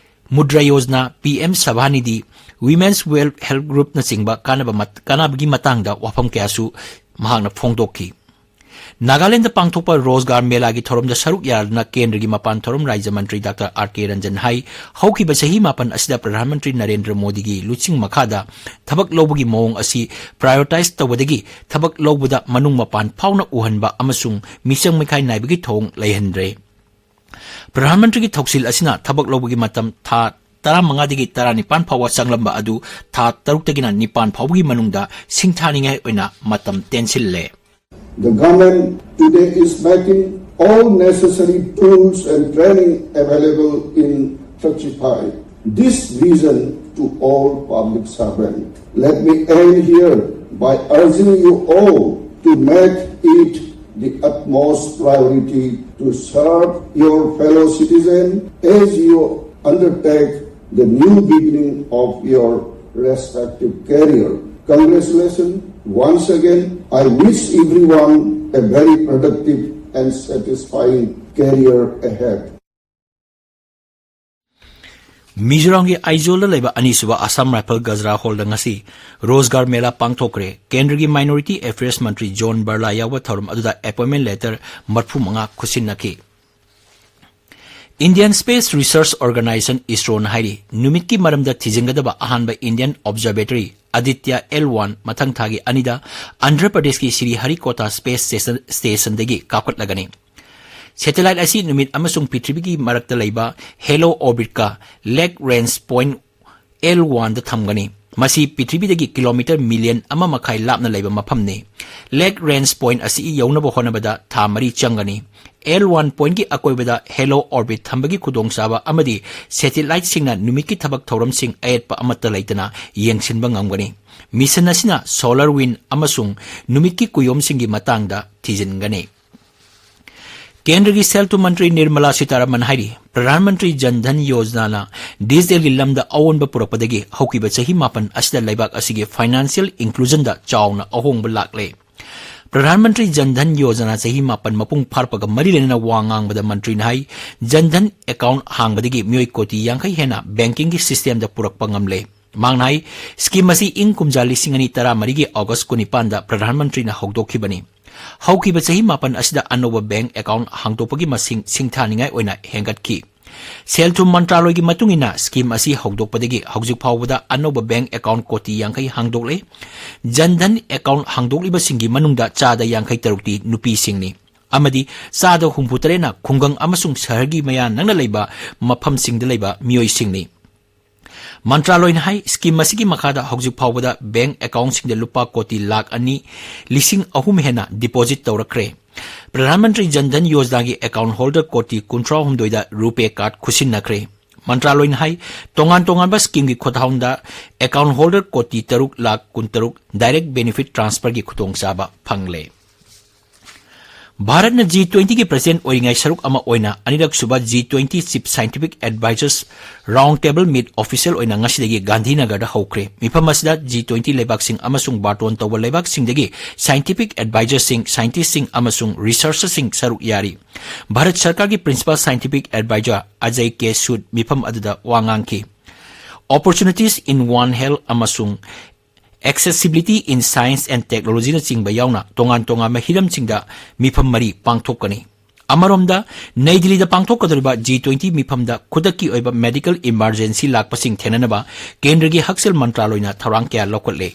Mudra Yojana, PM ꯁꯚꯥꯅꯤꯙꯤ, Women's Wealth Help Groupꯅꯆꯤꯡꯕ ꯀꯥꯟꯅꯕ ꯃꯠ-, ꯀꯥꯟꯅꯕꯒꯤ ꯃꯇꯥꯡꯗ ꯋꯥꯐꯝ ꯀꯌꯥꯁꯨ ꯃꯍꯥꯛꯅ ꯐꯣꯡꯗꯣꯛꯈꯤ꯫ ꯅꯥꯒꯥꯂꯦꯟꯗ ꯄꯥꯡꯊꯣꯛꯄ ꯔꯣꯖꯒꯥꯔ ꯃꯦꯂꯥꯒꯤ ꯊꯧꯔꯝꯗ ꯁꯔꯨꯛ ꯌꯥꯗꯨꯅ ꯀꯦꯟꯗ꯭ꯔꯒꯤ ꯃꯄꯥꯟ ꯊꯧꯔꯝ ꯔꯥꯖ꯭ꯌ ꯃꯟꯇ꯭ꯔꯤ ꯗꯥꯛꯇꯔ ꯑꯥꯔ ꯀꯦ ꯔꯟꯖꯟ ꯍꯥꯏ, ꯍꯧꯈꯤꯕ ꯆꯍꯤ ꯃꯥꯄꯟ ꯑꯁꯤꯗ ꯄ꯭ꯔꯙꯥꯟ ꯃꯟꯇ꯭ꯔꯤ ꯅꯔꯦꯟꯗ꯭ꯔ ꯃꯣꯗꯤꯒꯤ ꯂꯨꯆꯤꯡ ꯃꯈꯥꯗ ꯊꯕꯛ ꯂꯧꯕꯒꯤ ꯃꯑꯣꯡ ꯑꯁꯤ prioritize ꯇꯧꯕꯗꯒꯤ ꯊꯕꯛ ꯂꯧꯕꯗ ꯃꯅꯨꯡ ꯃꯄꯥꯟ ꯐꯥꯎꯅ ꯎꯍꯟꯕ ꯑꯃꯁꯨꯡ ꯃꯤꯆꯪ ꯃꯤꯈꯥꯏ ꯅꯥꯏꯕꯒꯤ ꯊꯧꯑꯣꯡ ꯂꯩꯍꯟꯗ꯭ꯔꯦ꯫ ꯄ꯭ꯔꯙꯥꯟ ꯃꯟꯇ꯭ꯔꯤꯒꯤ ꯊꯧꯁꯤꯜ ꯑꯁꯤꯅ ꯊꯕꯛ ꯂꯧꯕꯒꯤ ꯃꯇꯝ ꯊꯥ ꯇꯔꯥꯃꯉꯥꯗꯒꯤ ꯇꯔꯥꯅꯤꯄꯥꯟ ꯐꯥꯎꯕ ꯆꯪꯂꯝꯕ ꯑꯗꯨ ꯊꯥ ꯇꯔꯨꯛꯇꯒꯤꯅ ꯅꯤꯄꯥꯟ ꯐꯥꯎꯕꯒꯤ ꯃꯅꯨꯡꯗ ꯁꯤꯡꯊꯥꯅꯤꯡꯉꯥꯏ ꯑꯣꯏꯅ ꯃꯇꯝ ꯇꯦꯟꯁꯤꯜꯂꯦ꯫ The government today is making all necessary tools and training available in Trachiphy. This vision to all public servants. Let me end here by urging you all to make it the utmost priority to serve your fellow citizen as you undertake the new beginning of your respective career. Congratulations once again. I wish everyone a very productive and satisfying career ahead. ꯃꯤꯖꯣꯔꯥꯝꯒꯤ ꯑꯥꯏꯖꯣꯜꯗ ꯂꯩꯕ ꯑꯅꯤꯁꯨꯕ Assam rifle ꯒꯖꯔꯥ ꯍꯣꯜꯗ ꯉꯁꯤ ꯔꯣꯖꯒꯥꯔ ꯃꯦꯂꯥ ꯄꯥꯡꯊꯣꯛꯈ꯭ꯔꯦ꯫ ꯀꯦꯟꯗ꯭ꯔꯒꯤ minority affairs ꯃꯟꯇ꯭ꯔꯤ zone ꯕꯔꯂꯥ ꯌꯥꯎꯕ ꯊꯧꯔꯝ ꯑꯗꯨꯗ appointment letter ꯃꯔꯤꯐꯨꯃꯉꯥ ꯈꯨꯠꯁꯤꯟꯅꯈꯤ꯫ Indian Space Research Organisation, ISROꯅ ꯍꯥꯏꯔꯤ, ꯅꯨꯃꯤꯠꯀꯤ ꯃꯔꯝꯗ ꯊꯤꯖꯤꯟꯒꯗꯕ ꯑꯍꯥꯟꯕ Indian observatory Aditya L one ꯃꯊꯪ ꯊꯥꯒꯤ ꯑꯅꯤꯗ ꯑꯟꯙ꯭ꯔ ꯄ꯭ꯔꯗꯦꯁꯀꯤ ꯁ꯭ꯔꯤ ꯍꯔꯤꯀꯣꯇꯥ space station, stationꯗꯒꯤ ꯀꯥꯞꯈꯠꯂꯒꯅꯤ꯫ Satellite ꯑꯁꯤ ꯅꯨꯃꯤꯠ ꯑꯃꯁꯨꯡ ꯄ꯭ꯔꯤꯊꯤꯕꯤꯒꯤ ꯃꯔꯛꯇ ꯂꯩꯕ halo orbitꯀ Lagrange point L oneꯗ ꯊꯝꯒꯅꯤ꯫ ꯃꯁꯤ ꯄ꯭ꯔꯤꯊꯤꯕꯤꯗꯒꯤ ꯀꯤꯂꯣꯃꯤꯇꯔ ꯃꯤꯂꯤꯌꯟ ꯑꯃ ꯃꯈꯥꯏ ꯂꯥꯞꯅ ꯂꯩꯕ ꯃꯐꯝꯅꯤ꯫ Lagrange point ꯑꯁꯤ ꯌꯧꯅꯕ ꯍꯣꯠꯅꯕꯗ ꯊꯥ ꯃꯔꯤ ꯆꯪꯒꯅꯤ꯫ L one pointꯀꯤ ꯑꯀꯣꯏꯕꯗ halo orbit ꯊꯝꯕꯒꯤ ꯈꯨꯗꯣꯡꯆꯥꯕ ꯑꯃꯗꯤ satelliteꯁꯤꯡꯅ ꯅꯨꯃꯤꯠꯀꯤ ꯊꯕꯛ ꯊꯧꯔꯝꯁꯤꯡ ꯑꯌꯦꯠꯄ ꯑꯃꯠꯇ ꯂꯩꯇꯅ ꯌꯦꯡꯁꯤꯟꯕ ꯉꯝꯒꯅꯤ꯫ Mission ꯑꯁꯤꯅ solar wind ꯑꯃꯁꯨꯡ ꯅꯨꯃꯤꯠꯀꯤ ꯀꯨꯌꯣꯝꯁꯤꯡꯒꯤ ꯃꯇꯥꯡꯗ ꯊꯤꯖꯤꯟꯒꯅꯤ꯫ ꯀꯦꯟꯗ꯭ꯔꯒꯤ ꯁꯦꯜ ꯊꯨꯝ ꯃꯟꯇ꯭ꯔꯤ ꯅꯤꯔꯃꯂꯥ ꯁꯤꯇꯥꯔꯥꯃꯟ ꯍꯥꯏꯔꯤ, ꯄ꯭ꯔꯙꯥꯟ ꯃꯟꯇ꯭ꯔꯤ ꯖꯟ ꯙꯟ ꯌꯣꯖꯅꯥꯅ digitalꯒꯤ ꯂꯝꯗ ꯑꯑꯣꯟꯕ ꯄꯨꯔꯛꯄꯗꯒꯤ ꯍꯧꯈꯤꯕ ꯆꯍꯤ ꯃꯥꯄꯟ ꯑꯁꯤꯗ ꯂꯩꯕꯥꯛ ꯑꯁꯤꯒꯤ financial inclusionꯗ ꯆꯥꯎꯅ ꯑꯍꯣꯡꯕ ꯂꯥꯛꯂꯦ꯫ ꯄ꯭ꯔꯙꯥꯟ ꯃꯟꯇ꯭ꯔꯤ ꯖꯟ ꯙꯟ ꯌꯣꯖꯅꯥ ꯆꯍꯤ ꯃꯥꯄꯟ ꯃꯄꯨꯡ ꯐꯥꯔꯛꯄꯒ ꯃꯔꯤ ꯂꯩꯅꯅ ꯋꯥ ꯉꯥꯡꯕꯗ ꯃꯟꯇ꯭ꯔꯤꯅ ꯍꯥꯏ, ꯖꯟ ꯙꯟ account ꯍꯥꯡꯕꯗꯒꯤ ꯃꯤꯑꯣꯏ ꯀꯣꯇꯤ ꯌꯥꯡꯈꯩ ꯍꯦꯟꯅ bankingꯒꯤ systemꯗ ꯄꯨꯔꯛꯄ ꯉꯝꯂꯦ꯫ ꯃꯍꯥꯛꯅ ꯍꯥꯏ, ꯁ꯭ꯀꯤꯝ ꯑꯁꯤ ꯏꯪ ꯀꯨꯝꯖꯥ ꯂꯤꯁꯤꯡ ꯑꯅꯤ ꯇꯔꯥꯃꯔꯤꯒꯤ ꯑꯣꯒꯁ ꯀꯨꯟꯅꯤꯄꯥꯟꯗ ꯄ꯭ꯔꯙꯥꯟ ꯃꯟꯇ꯭ꯔꯤꯅ ꯍꯧꯗꯣꯛꯈꯤꯕꯅꯤ꯫ ꯍꯧꯈꯤꯕ ꯆꯍꯤ ꯃꯥꯄꯟ ꯑꯁꯤꯗ ꯑꯅꯧꯕ ꯕꯦꯡꯛ ꯑꯦꯀꯥꯎꯟꯠ ꯍꯥꯡꯗꯣꯛꯄꯒꯤ ꯃꯁꯤꯡ ꯁꯤꯡꯊꯥꯅꯤꯡꯉꯥꯏ ꯑꯣꯏꯅ ꯍꯦꯟꯒꯠꯈꯤ꯫ ꯁꯦꯜ ꯊꯨꯝ ꯃꯟꯇ꯭ꯔꯥꯂꯣꯏꯒꯤ ꯃꯇꯨꯡ ꯏꯟꯅ, ꯁ꯭ꯀꯤꯝ ꯑꯁꯤ ꯍꯧꯗꯣꯛꯄꯗꯒꯤ ꯍꯧꯖꯤꯛ ꯐꯥꯎꯕꯗ ꯑꯅꯧꯕ ꯕꯦꯡꯛ ꯑꯦꯀꯥꯎꯟꯠ ꯀꯣꯇꯤ ꯌꯥꯡꯈꯩ ꯍꯥꯡꯗꯣꯛꯂꯦ꯫ ꯖꯟ ꯙꯟ ꯑꯦꯀꯥꯎꯟꯠ ꯍꯥꯡꯗꯣꯛꯂꯤꯕꯁꯤꯡꯒꯤ ꯃꯅꯨꯡꯗ ꯆꯥꯗ ꯌꯥꯡꯈꯩ ꯇꯔꯨꯛꯇꯤ ꯅꯨꯄꯤꯁꯤꯡꯅꯤ꯫ ꯑꯃꯗꯤ ꯆꯥꯗ ꯍꯨꯝꯐꯨ ꯇꯔꯦꯠꯅ ꯈꯨꯡꯒꯪ ꯑꯃꯁꯨꯡ ꯁꯍꯔꯒꯤ ꯃꯌꯥ ꯅꯛꯅ ꯂꯩꯕ ꯃꯐꯝꯁꯤꯡꯗ ꯂꯩꯕ ꯃꯤꯑꯣꯏꯁꯤꯡꯅꯤ꯫ ꯃꯟꯇ꯭ꯔꯥꯂꯣꯏꯅ ꯍꯥꯏ, ꯁ꯭ꯀꯤꯝ ꯑꯁꯤꯒꯤ ꯃꯈꯥꯗ ꯍꯧꯖꯤꯛ ꯐꯥꯎꯕꯗ ꯕꯦꯡꯛ ꯑꯦꯀꯥꯎꯟꯠꯁꯤꯡꯗ ꯂꯨꯄꯥ ꯀꯣꯇꯤ ꯂꯥꯈ ꯑꯅꯤ ꯂꯤꯁꯤꯡ ꯑꯍꯨꯝ ꯍꯦꯟꯅ ꯗꯤꯄꯣꯖꯤꯠ ꯇꯧꯔꯛꯈ꯭ꯔꯦ꯫ ꯄ꯭ꯔꯙꯥꯟ ꯃꯟꯇ꯭ꯔꯤ ꯖꯟ ꯙꯟ ꯌꯣꯖꯅꯥꯒꯤ ꯑꯦꯀꯥꯎꯟꯠ ꯍꯣꯜꯗꯔ ꯀꯣꯇꯤ ꯀꯨꯟꯊ꯭ꯔꯥꯍꯨꯝꯗꯣꯏꯗ ꯔꯨꯄꯦ ꯀꯥꯔꯗ ꯈꯨꯠꯁꯤꯟꯅꯈ꯭ꯔꯦ꯫ ꯃꯟꯇ꯭ꯔꯥꯂꯣꯏꯅ ꯍꯥꯏ, ꯇꯣꯉꯥꯟ ꯇꯣꯉꯥꯟꯕ ꯁ꯭ꯀꯤꯝꯒꯤ ꯈꯨꯠꯊꯥꯡꯗ ꯑꯦꯀꯥꯎꯟꯠ ꯍꯣꯜꯗꯔ ꯀꯣꯇꯤ ꯇꯔꯨꯛ ꯂꯥꯈ ꯀꯨꯟꯇꯔꯨꯛ ꯗꯥꯏꯔꯦꯛꯠ ꯕꯦꯅꯤꯐꯤꯠ ꯇ꯭ꯔꯥꯟꯁꯐꯔꯒꯤ ꯈꯨꯗꯣꯡꯆꯥꯕ ꯐꯪꯂꯦ꯫ ꯚꯥꯔꯠꯅ ꯖꯤ ꯇ꯭ꯋꯦꯟꯇꯤꯒꯤ ꯄ꯭ꯔꯁꯤꯗꯦꯟꯠ ꯑꯣꯏꯔꯤꯉꯩ ꯁꯔꯨꯛ ꯑꯃ ꯑꯣꯏꯅ ꯑꯅꯤꯔꯛ ꯁꯨꯕ G twenty chief scientific advisers round table meet official ꯑꯣꯏꯅ ꯉꯁꯤꯗꯒꯤ ꯒꯥꯟꯙꯤꯅꯒꯔꯗ ꯍꯧꯈ꯭ꯔꯦ꯫ ꯃꯤꯐꯝ ꯑꯁꯤꯗ ꯖꯤ ꯇ꯭ꯋꯦꯟꯇꯤ ꯂꯩꯕꯥꯛꯁꯤꯡ ꯑꯃꯁꯨꯡ ꯕꯥꯔꯇꯣꯟ ꯇꯧꯕ ꯂꯩꯕꯥꯛꯁꯤꯡꯗꯒꯤ ꯁꯥꯏꯟꯇꯤꯐꯤꯛ ꯑꯦꯗꯚꯥꯏꯖꯔꯁꯤꯡ, ꯁꯥꯏꯟꯇꯤꯁ꯭ꯠꯁꯤꯡ ꯑꯃꯁꯨꯡ ꯔꯤꯁꯔꯆꯔꯁꯤꯡ ꯁꯔꯨꯛ ꯌꯥꯔꯤ꯫ ꯚꯥꯔꯠ ꯁꯔꯀꯥꯔꯒꯤ ꯄ꯭ꯔꯤꯟꯁꯤꯄꯥꯜ ꯁꯥꯏꯟꯇꯤꯐꯤꯛ ꯑꯦꯗꯚꯥꯏꯖꯔ ꯑꯖꯌ ꯀꯦ ꯁꯨꯗ ꯃꯤꯐꯝ ꯑꯗꯨꯗ ꯋꯥ ꯉꯥꯡꯈꯤ꯫ Opportunities in One Health ꯑꯃꯁꯨꯡ Accessibility in Science and Technologyꯅꯆꯤꯡꯕ ꯌꯥꯎꯅ ꯇꯣꯉꯥꯟ ꯇꯣꯉꯥꯟꯕ ꯍꯤꯔꯝꯁꯤꯡꯗ ꯃꯤꯐꯝ ꯃꯔꯤ ꯄꯥꯡꯊꯣꯛꯀꯅꯤ꯫ ꯑꯃꯔꯣꯝꯗ, ꯅꯩ ꯗꯤꯜꯂꯤꯗ ꯄꯥꯡꯊꯣꯛꯀꯗꯧꯔꯤꯕ ꯖꯤ ꯇ꯭ꯋꯦꯟꯇꯤ ꯃꯤꯐꯝꯗ ꯈꯨꯗꯛꯀꯤ ꯑꯣꯏꯕ ꯃꯦꯗꯤꯀꯦꯜ ꯏꯃꯔꯖꯦꯟꯁꯤ ꯂꯥꯛꯄꯁꯤꯡ ꯊꯦꯡꯅꯅꯕ ꯀꯦꯟꯗ꯭ꯔꯒꯤ ꯍꯛꯁꯦꯜ ꯃꯟꯇ꯭ꯔꯥꯂꯣꯏꯅ ꯊꯧꯔꯥꯡ ꯀꯌꯥ ꯂꯧꯈꯠꯂꯦ꯫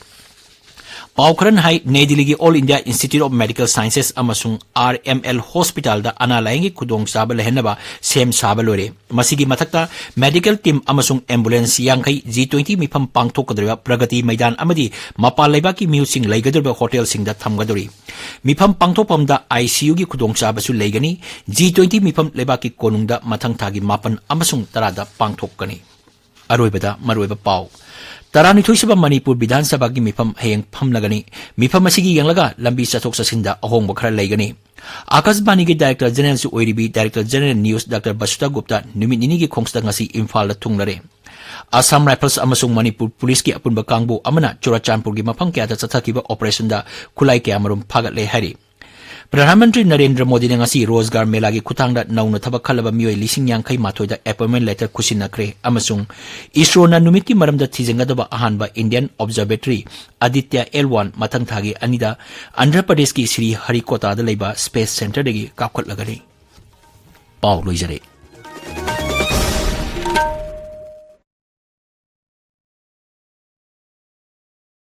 ꯄꯥꯎ ꯈꯔꯅ ꯍꯥꯏ, ꯅꯩ ꯗꯤꯜꯂꯤꯒꯤ All India Institute of Medical Sciences ꯑꯃꯁꯨꯡ ꯑꯥꯔ ꯑꯦꯝ ꯑꯦꯜ ꯍꯣꯁꯄꯤꯇꯥꯜꯗ ꯑꯅꯥ ꯂꯥꯌꯦꯡꯒꯤ ꯈꯨꯗꯣꯡꯆꯥꯕ ꯂꯩꯍꯟꯅꯕ ꯁꯦꯝ ꯁꯥꯕ ꯂꯣꯏꯔꯦ꯫ ꯃꯁꯤꯒꯤ ꯃꯊꯛꯇ, ꯃꯦꯗꯤꯀꯦꯜ ꯇꯤꯝ ꯑꯃꯁꯨꯡ ꯑꯦꯝꯕꯨꯂꯦꯟꯁ ꯌꯥꯡꯈꯩ ꯖꯤ ꯇ꯭ꯋꯦꯟꯇꯤ ꯃꯤꯐꯝ ꯄꯥꯡꯊꯣꯛꯀꯗꯧꯔꯤꯕ ꯄ꯭ꯔꯒꯇꯤ ꯃꯩꯗꯥꯟ ꯑꯃꯗꯤ ꯃꯄꯥꯟ ꯂꯩꯕꯥꯛꯀꯤ ꯃꯤꯑꯣꯏꯁꯤꯡ ꯂꯩꯒꯗꯧꯔꯤꯕ ꯍꯣꯇꯦꯜꯁꯤꯡꯗ ꯊꯝꯒꯗꯧꯔꯤ꯫ ꯃꯤꯐꯝ ꯄꯥꯡꯊꯣꯛꯐꯝꯗ ꯑꯥꯏ ꯁꯤ ꯌꯨꯒꯤ ꯈꯨꯗꯣꯡꯆꯥꯕꯁꯨ ꯂꯩꯒꯅꯤ꯫ ꯖꯤ ꯇ꯭ꯋꯦꯟꯇꯤ ꯃꯤꯐꯝ ꯂꯩꯕꯥꯛꯀꯤ ꯀꯣꯅꯨꯡꯗ ꯃꯊꯪ ꯊꯥꯒꯤ ꯃꯥꯄꯟ ꯑꯃꯁꯨꯡ ꯇꯔꯥꯗ ꯄꯥꯡꯊꯣꯛꯀꯅꯤ꯫ ꯑꯔꯣꯏꯕꯗ ꯃꯔꯨꯑꯣꯏꯕ ꯄꯥꯎ꯫ ꯇꯔꯥꯅꯤꯊꯣꯏꯁꯨꯕ ꯃꯅꯤꯄꯨꯔ ꯕꯤꯙꯥꯟ ꯁꯚꯥꯒꯤ ꯃꯤꯐꯝ ꯍꯌꯦꯡ ꯐꯝꯂꯒꯅꯤ꯫ ꯃꯤꯐꯝ ꯑꯁꯤꯒꯤ ꯌꯦꯡꯂꯒ ꯂꯝꯕꯤ ꯆꯠꯊꯣꯛ ꯆꯠꯁꯤꯟꯗ ꯑꯍꯣꯡꯕ ꯈꯔ ꯂꯩꯒꯅꯤ꯫ ꯑꯥꯀꯥꯁꯕꯥꯅꯤꯒꯤ ꯗꯥꯏꯔꯦꯛꯇꯔ ꯖꯦꯅꯔꯦꯜꯁꯨ ꯑꯣꯏꯔꯤꯕꯤ director general news doctor Vasudha Gupta ꯅꯨꯃꯤꯠ ꯅꯤꯅꯤꯒꯤ ꯈꯣꯡꯆꯠꯇ ꯉꯁꯤ ꯏꯝꯐꯥꯜꯗ ꯊꯨꯡꯂꯔꯦ꯫ ꯑꯁꯥꯝ ꯔꯥꯏꯐꯜꯁ ꯑꯃꯁꯨꯡ ꯃꯅꯤꯄꯨꯔ ꯄꯨꯂꯤꯁꯀꯤ ꯑꯄꯨꯟꯕ ꯀꯥꯡꯕꯨ ꯑꯃꯅ ꯆꯨꯔꯥꯆꯥꯟꯄꯨꯔꯒꯤ ꯃꯐꯝ ꯀꯌꯥꯗ ꯆꯠꯊꯈꯤꯕ ꯑꯣꯄꯔꯦꯁꯟꯗ ꯈꯨꯠꯂꯥꯏ ꯀꯌꯥꯃꯔꯨꯝ ꯐꯥꯒꯠꯂꯦ ꯍꯥꯏꯔꯤ꯫ ꯄ꯭ꯔꯙꯥꯟ ꯃꯟꯇ꯭ꯔꯤ ꯅꯔꯦꯟꯗ꯭ꯔ ꯃꯣꯗꯤꯅ ꯉꯁꯤ ꯔꯣꯖꯒꯥꯔ ꯃꯦꯂꯥꯒꯤ ꯈꯨꯠꯊꯥꯡꯗ ꯅꯧꯅ ꯊꯕꯛ ꯈꯜꯂꯕ ꯃꯤꯑꯣꯏ ꯂꯤꯁꯤꯡ ꯌꯥꯡꯈꯩ ꯃꯥꯊꯣꯏꯗ ꯑꯦꯄꯣꯏꯟꯃꯦꯟ ꯂꯦꯇꯔ ꯈꯨꯠꯁꯤꯟꯅꯈ꯭ꯔꯦ ꯑꯃꯁꯨꯡ ꯏꯁꯔꯣꯅ ꯅꯨꯃꯤꯠꯀꯤ ꯃꯔꯝꯗ ꯊꯤꯖꯤꯟꯒꯗꯕ ꯑꯍꯥꯟꯕ Indian observatory Aditya L one ꯃꯊꯪ ꯊꯥꯒꯤ ꯑꯅꯤꯗ ꯑꯟꯙ꯭ꯔ ꯄ꯭ꯔꯗꯦꯁꯀꯤ ꯁ꯭ꯔꯤ ꯍꯔꯤꯀꯣꯇꯥꯗ ꯂꯩꯕ ꯁ꯭ꯄꯦꯁ ꯁꯦꯟꯇꯔꯗꯒꯤ ꯀꯥꯞꯈꯠꯂꯒꯅꯤ꯫ ꯄꯥꯎ ꯂꯣꯏꯖꯔꯦ꯫